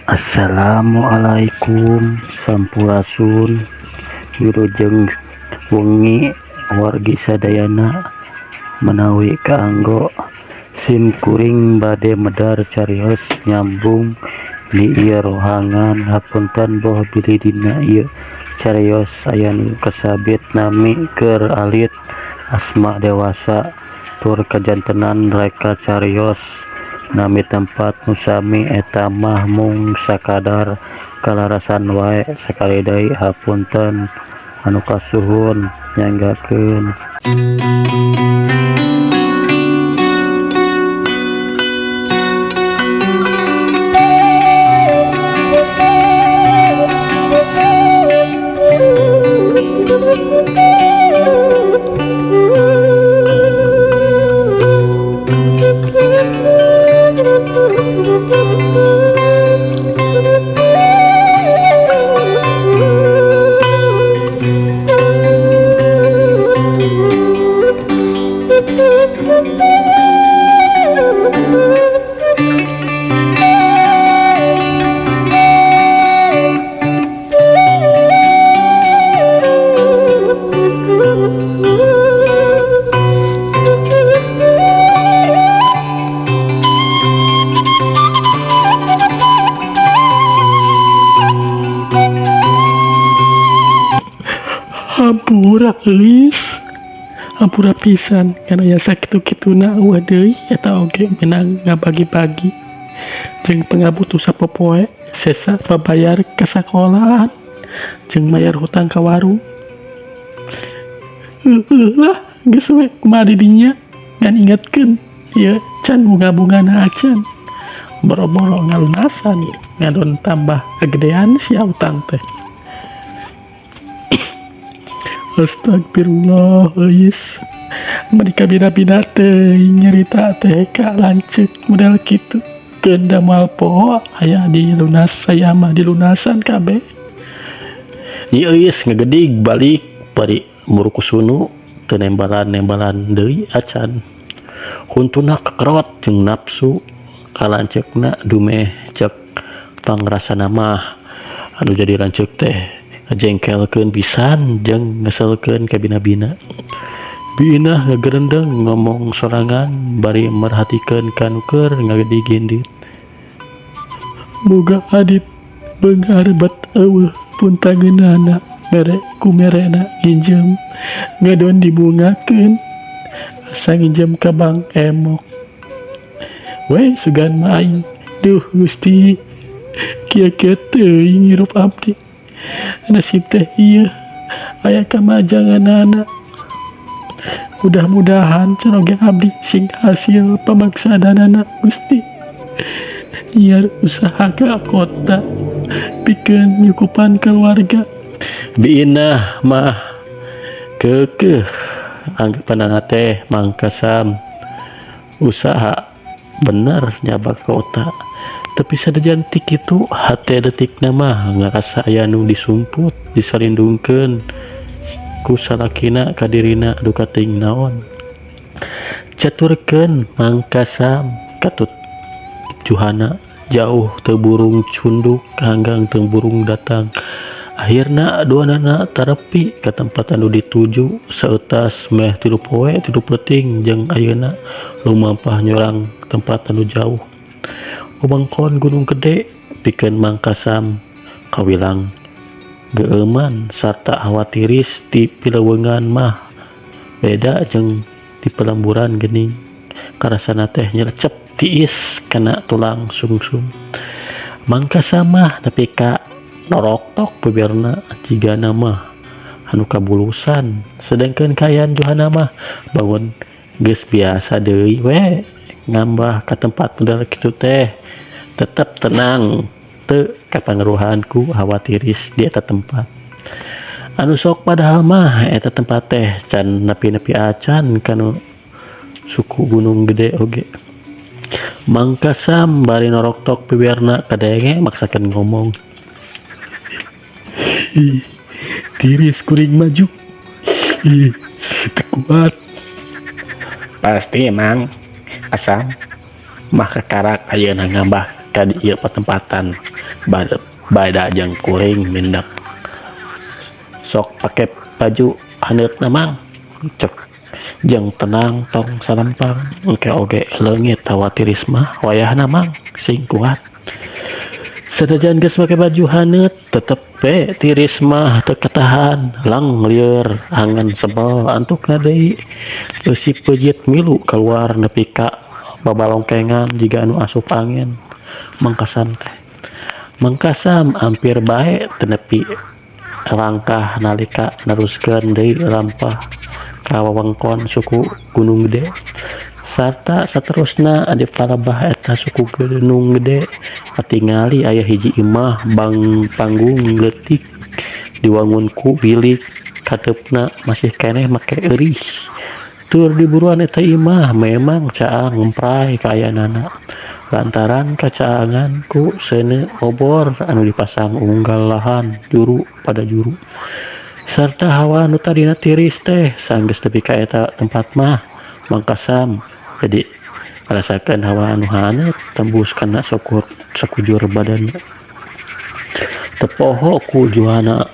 Assalamualaikum sampurasun wilujeng wengi wargi sadayana menawi kaanggo sim kuring bade medar carios nyambung di ieu rohangan hapunten boh bilih dina ieu carios aya nu kasabit nami keur alit asma dewasa tur kajantenan reka carios nami tempat nu sami eta mah mung sakadar kalarasan wae sakali deui hapunten anu kasuhun nyanggakeun. Hampura euis, hampura pisan kana aya sakitu-kituna eueuh deui eta oge meunang ngabagi-bagi jeung pangabutuh sapopoe sesa babayar ka sakolaan jeung mayar hutang ka warung. Heueuh lah geus we kumaha di dinya ngan ingetkeun ieu can bunga-bungana acan boro-boro ngalunasan ngadon tambah kagedean sia utang teh. Astagfirullah euis, mereka bina-bina teh nyerita teh ka lanceuk model kitu keun da moal poho aya di lunas saya mah dilunasan kabeh. Nyi euis ngegedig balik bari murukusunu teu nembalan-nembalan deui acan. Huntuna kekerot jeung nafsu ka lanceukna dumeh cek pangrasana mah anu jadi lanceuk teh ngajengkelkeun pisan jeung ngeselkeun ka bina-bina. Biinah ngagerendeng ngomong sorangan bari merhatikeun ka nu keur ngagedig hindit. Boga adit beunghar bet eueuh puntageunana mere ku merena nginjem ngadon dibungakeun asa nginjem ka Bank Emok. We sugan mah aing duh Gusti kieu-kieu teuing hirup abdi. Nasib teh ieu aya kamajanganana. Mudah-mudahan caroge abdi sing hasil pamaksadanana Gusti. Nyiar usaha ka kota pikeun nyukupan keluarga. Biinah mah keukeuh anggapanana teh mangkasam usaha bener nyabak kota. Tapi sadajan ti kitu hate detikna mah ngarasa aya nu disumput disalindungkeun ku salakina ka dirina duka teuing naon. Caturkeun mangkasam katut Juhana jauh teu burung cunduk hanggang teu burung datang. Akhirna duanana tarepi ka tempat anu dituju saeutas meh 3 poe 3 peuting jeung ayeuna lumampah nyorang tempat anu jauh. Wewengkon Gunung Gede pikeun mangkasam kawilang geueuman sarta hawatiris di pileuweungan mah beda jeung di pelemburan geuning. Karasana teh nyelecep tiis kana tulang sungsum. Mangkasam mah nepi ka noroktok bibirna jigana mah anu kabulusan sedangkeun kaayaan Juhana mah bangun geus biasa deui we ngambah ka tempat model kitu teh tetep tenang teu kapangaruhan ku hawatiris di eta tempat. Anu sok padahal mah eta tempat teh can nepi-nepi acan kanu suku Gunung Gede oge. Mangkasam bari noroktok bibirna kadenge maksakeun ngomong. Ih, tiris kuring maju. Ih, teu kuat. Pasti emang asam mah kakarak ayeuna ngambah Ka ieu patempatan bada jeung kuring mindak sok pake baju haneutna mang cek jeung tenang tong salempang engke oge leungit hawa tiris mah wayahna mang sing kuat. Sanajan geus make baju haneut tetep we tiris mah teu katahan lang lieur angan sebel antukna deui eusi peujit milu kaluar nepi ka babalongkengan jiga anu asup angin Mang Kasam teh. Mang Kasam ampir bae teu nepi langkah nalika neruskeun deui lampah ka wewengkon suku Gunung Gede sarta saterusna di palebah eta suku Gunung Gede katingali aya hiji imah bang panggung leutik diwangun ku bilik kateupna masih keneh make euris tur diburuan eta imah memang caang ngempray kaayaanana lantaran kacaangan ku seuneu obor anu dipasang unggal lahan juru pada juru sarta hawa nu tadina tiris teh sanggeus tepi ka eta tempat mah Mang Kasam jadi ngarasakeun hawa anu haneut tembus kana sakujur badanna. Teu poho ku Juhana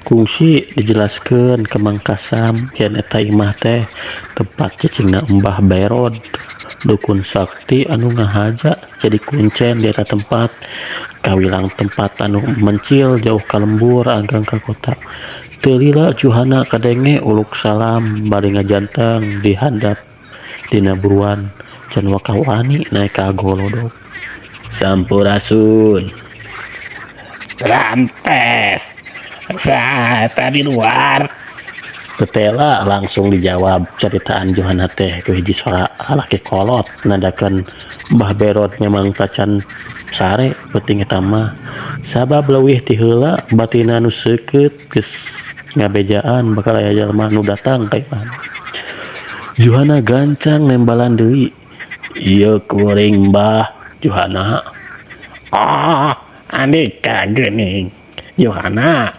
kungsi dijelaskeun ka Mang Kasam yen eta imah teh tempat cicingna Mbah Berod dukun sakti anu ngahaja jadi kuncen di eta tempat kawilang tempat anu mencil jauh ka lembur anggang ka kota. Teu lila Juhana kadenge uluk salam bari ngajanteng di handap dina buruan can wakah wani naek ka golodog. Sampurasun. Rampes. Saha di luar? Tetela langsung dijawab caritaan Juhana teh ku hiji sora lalaki kolot nadakeun Mbah Berod memang tacan sare peuting eta mah sabab leuwih ti heula batina nu seukeut geus ngabejaan bakal aya jalma nu datang ka imahna. Juhana gancang nembalan deui. Ieu kuring Mbah Juhana. Oh, andika geuning Juhana.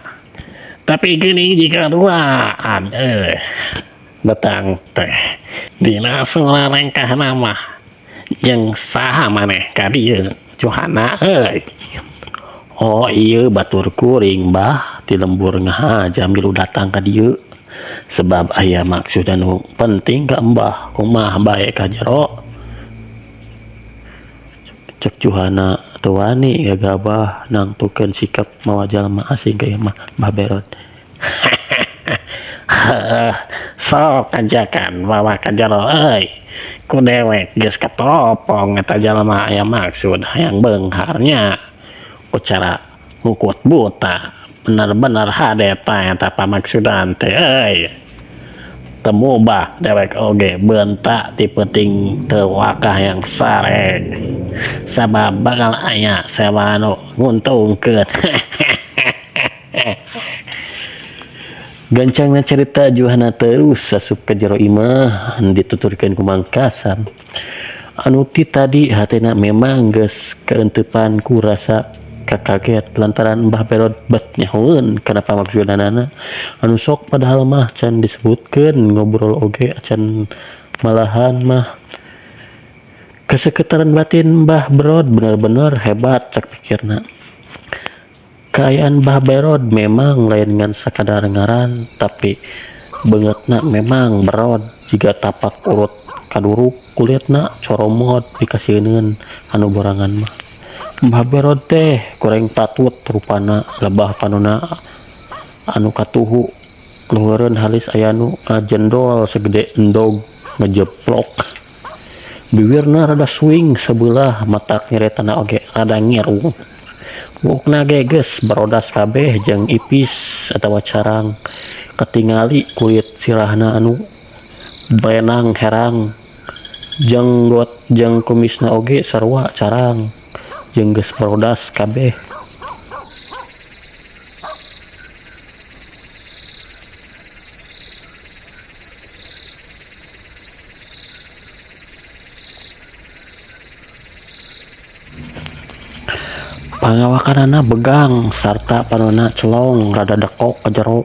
Tapi geuning jika duaan datang teh dina surarengkahna mah jeung saha maneh ka dieu Juhana euy. Oh ieu batur kuring Mbah ti lembur ngahaja milu datang ka dieu. Sebab aya maksud anu penting ka Mbah kumaha bae ka jero. Cek Juhana teu wani gagabah nangtukeun sikap mawa jalma asing ka imah Mbah Berod. Heuh, sok ajakan bawa ka jero euy. Ku dewek geus katopong eta jalma aya maksud hayang beunghar nya. Ku cara ngukut buta bener-bener hade ta eta pamaksudan teh euy. Teu mubah dewek oge beunta ti peuting teu wakah yang sare. Sabab bakal aya sewa anu nguntungkeun. Gancangna carita Juhana terus asup ka jero imah dituturkeun ku Mang Kasam. Anu ti tadi hatena memang geus kaeuntepan ku rasa kakaget lantaran Mbah Berod bet nyahoeun kana pamaksudnana anu sok padahal mah can disebutkeun ngobrol oge acan malahan mah. Kaseketaran batin Mbah Berod bener-bener hebat cek pikirna. Kaayaan Mbah Berod memang lain ngan sakadar ngaran tapi beungeutna memang berod jiga tapak urut kaduruk kulitna coromot pikasieun anu borangan mah. Mbah Berod teh kurang patut rupana lebah panona anu katuhu luhureun halis aya nu ngajendol segede endog ngejeplok. Bibirna rada swing sebelah matak nyeretana oge rada ngiru. Buukna ge geus barodas kabeh jeung ipis atawa carang katingali kulit sirahna anu benang herang jenggot jeung kumisna oge sarua carang jeung geus barodas kabeh. Pangawakanana begang sarta panona celong rada dekok ka jero.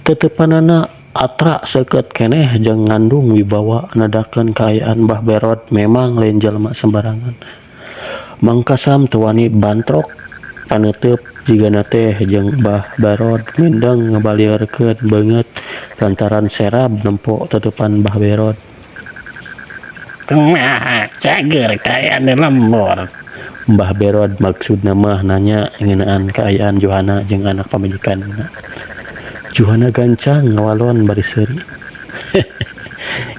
Teteupanana atra seukeut keneh jeung ngandung wibawa nadakeun kaayaan Mbah Berod memang lain jalma sembarangan. Mang Kasam teu wani bantrok paneuteub jigana teh jeung Mbah Barod mindeng ngabalieurkeun beungeut lantaran serab nempo teteupan Mbah Berod. Kumaha cager kaayaan di lembur? Mbah Berod maksudna mah nanya ngeunaan kaayaan Juhana jeung anak pamajikanna. Juhana gancang ngawalon bari seuri.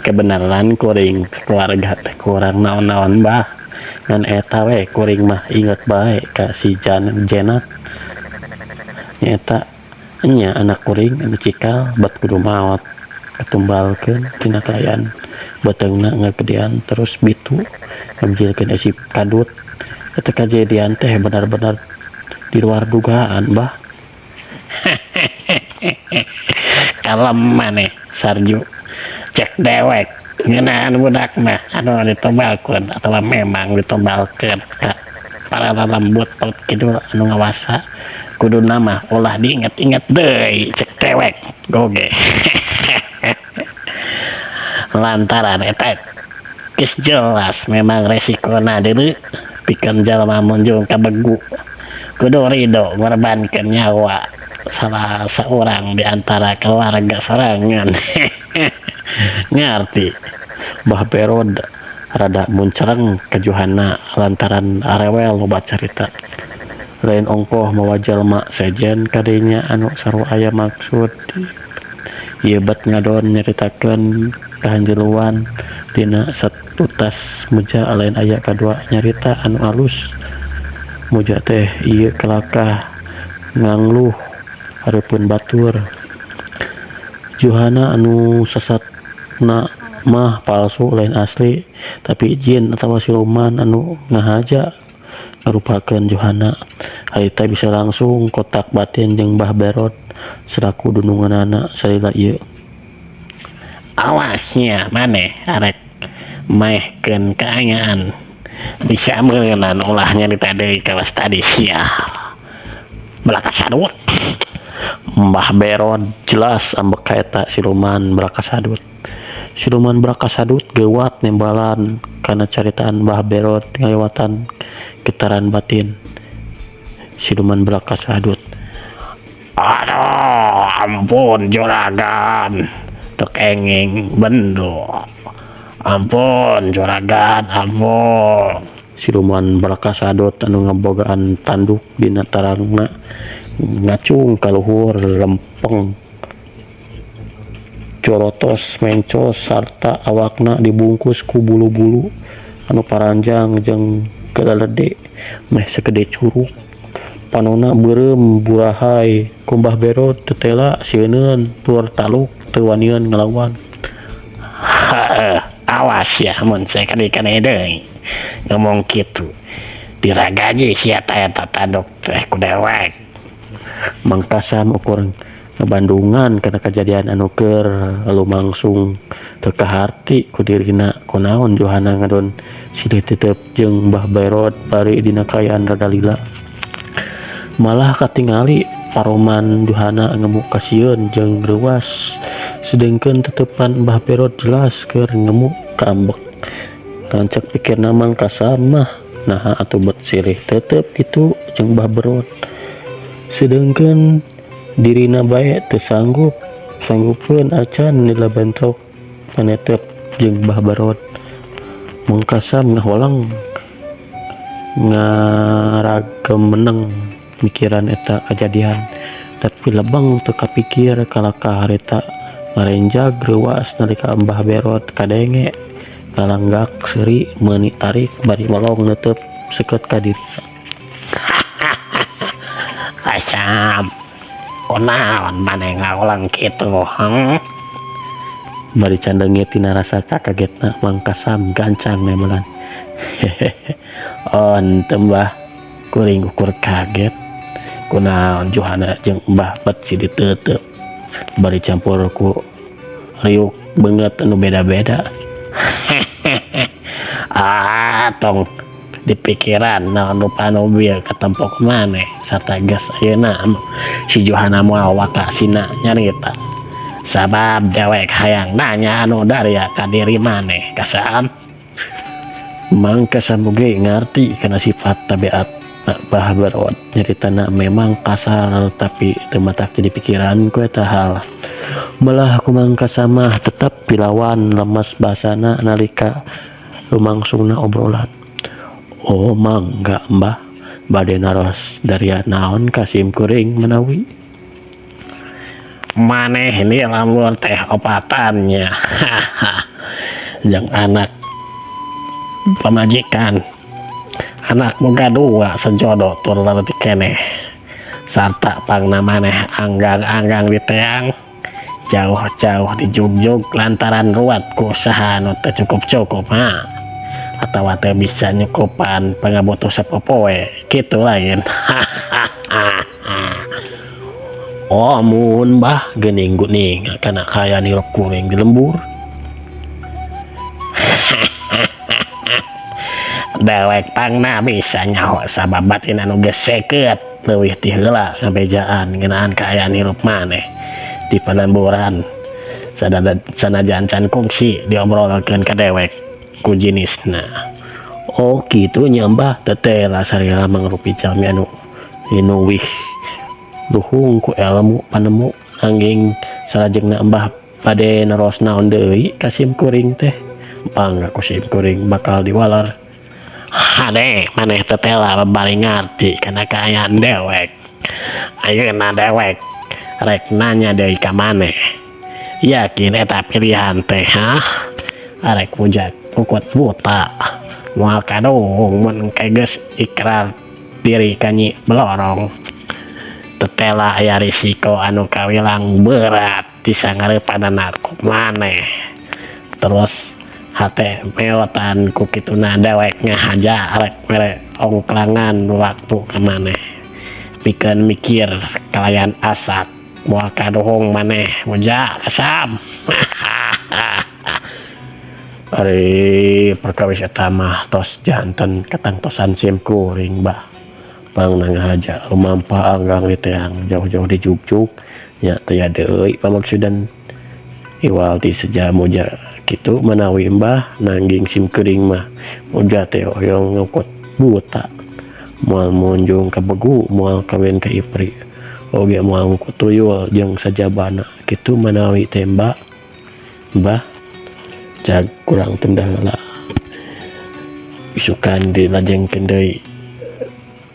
Kebenaran kuring keluarga teh kurang naon-naon bah. Ngan eta we kuring mah inget bae ka si Jenat. Nyaeta nya anak kuring anu cikal bat kudu maot katumbalkeun tina kaayaan beuteungna ngagedean terus bitu ngabijilkeun esip kadut. Eta kajadian teh benar-benar di luar dugaan bah. Kalem maneh Sarju, cek dewek ngeunaan budak mah anu ditombalkeun atawa memang ditombalkeun ka para lalembut Laut Kidul anu ngawasa kuduna mah ulah diinget-inget deui cek dewek goge. Lantaran eta geus jelas memang resikona deuleu pikeun jalma munjung ka begu kudu ridho ngorbankeun nyawa salah seorang di antara keluarga sorangan. Ngarti? Mbah Berod rada muncereng ka Juhana lantaran arewel loba carita. Lain ongkoh mawa jalma sejen kadinya anu sarua aya maksud. Ieu bet ngadon nyaritakeun kahanjeluan tina satutas muja lain aya kadua nyarita anu alus. Muja teh ieu kalakah ngangluh hareupeun batur. Juhana anu sasatna mah palsu lain asli tapi jin atawa siluman anu ngahaja ngarupakeun Juhana. Harita bisa langsung kontak batin jeung Mbah Berod selaku dununganana salila ieu. Awasnya maneh arek maehkeun kaayaan bisa meureunnan ulah nyarita deui kawas tadi sia. Belaka sadut. Mbah Berod jelas ambek ka eta siluman Belaka Sadut. Siluman Belaka Sadut geuwat nembalan kana caritaan Mbah Berod ngaliwatan getaran batin. Siluman Belaka Sadut. Aduh, ampun juragan. Teu kenging bendo. Ampun juragan, ampun. Siluman Belaka Sadut anu ngabogaan tanduk dina tarangna ngacung ka luhur lempeng corotos mencos sarta awakna dibungkus ku bulu-bulu anu paranjang jeung galalede meh sagede curug. Panona beureum burahay ku Mbah Berod tetela sieuneun tur taluk teu wanian ngalawan. Awas ya mun sakali-kali deui ngomong kitu. Diragaji sia ta eta tanduk teh ku dewek. Mang Kasam ukur ngabandungan kana kajadian anu keur lumangsung teu kaharti ku dirina kunaon Juhana ngadon silih tetep jeung Mbah Berod bari dina kaayaan rada lila. Malah katingali paroman Juhana ngemu kasieun jeung reuwas sedengkeun tetepan Mbah Berod jelas keur ngemu kaambek. Ngancek pikirna Mang Kasam mah naha atuh bet silih tetep kitu jeung Mbah Berod. Sedengkeun dirina bae teu sanggup sanggupeun acan nila bentrok panetep jeung Mbah Berod. Mang Kasam ngaholeng ngaragemeneng mikiran eta kajadian tapi lebeng teu kapikir kalakah harita ngarenjag reuwas nalika Mbah Berod kadenge ngalanggak seuri meuni tarik bari melong neuteub seukeut ka dirina. Kasam, kunaon maneh ngaulang kitu? Bari candeungit tina rasa kakagetna Mang Kasam gancang nembelan. Hehehe, henteu Mbah, kuring ukur kaget. Kunaon Juhana jeung Mbah bet silih teuteub bari campur ku riuk beungeut anu beda-beda. Ah, tong dipikiran naon rupa mobil katempok maneh sarta geus ayeuna si Juhana moal wakasina nyarita. Sabab dewek hayang nanya anu daria ka diri maneh Kasam. Mang Kasam oge ngarti kana sifat tabiat Bah Berot, nyaritana memang kasar tapi teu matak jadi pikiran ku eta hal. Malah ku Mang Kasam mah tetep dilawan lemes basana nalika lumangsungna obrolan. Oh mangga Mbah, bade naros daria naon ka sim kuring manawi? Maneh di lembur teh opatan nya jeung anak pamajikan. Anak boga dua sajodo tur leutik keneh sarta pangna maneh anggang-anggang diteang jauh-jauh dijugjug lantaran ruat ku usaha nu teu cukup-cukup ha atawa teu bisa nyukupan pangabutuh sapopoe kitu lain. Oh mun Bah geuning guning kana kaayaan hirup kuring di lembur. Dewek pangna bisa nyaho sabab batin anu geus seukeut leuwih ti heula ngabejaan ngeunaan kaayaan hirup maneh di palemburan sanajan can kungsi diobrolkeun ka dewek ku jinisna. Oh kitu nya Mbah, teteh lah sarila mangrupi jalmi anu linuwih luhung ku elmu panemu nanging salajengna Mbah bade naros naon deui ka sim kuring teh pangga ku sim kuring bakal diwalar. Hade maneh teteh lah babari ngarti kana kaayaan dewek. Ayeuna dewek rek nanya deui ka maneh. Yakin eta pilihan teh hah? Arek mujak ukut buta moal kaduhung mun engke geus ikrar diri ka Nyi Blorong. Tetela aya risiko anu kawilang berat disangareupanana ku maneh. Terus hate meotan ku kituna dewek ngahaja rek mere ongklangan waktu ka maneh. Pikeun mikir kalayan asak moal kaduhung maneh muja kasam. Ari perkawis eta mah tos janten katangtosan sim kuring Bah. Pangna ngahaja lumampah anggang diteang jauh-jauh dijugjug nya teu aya deui pamaksudan iwal ti seja muja kitu manawi Mbah nanging sim kuring mah muja teh hoyong ngukut buta moal munjung ka begu moal kawin ka ipri oge moal ngukut tuyul jeung sajabana kitu manawi teh Mbah. Mbah jag kurang tenda heula isukan dilajengkeun deui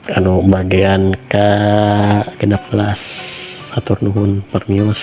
anu bagian ka 16. Hatur nuhun permios.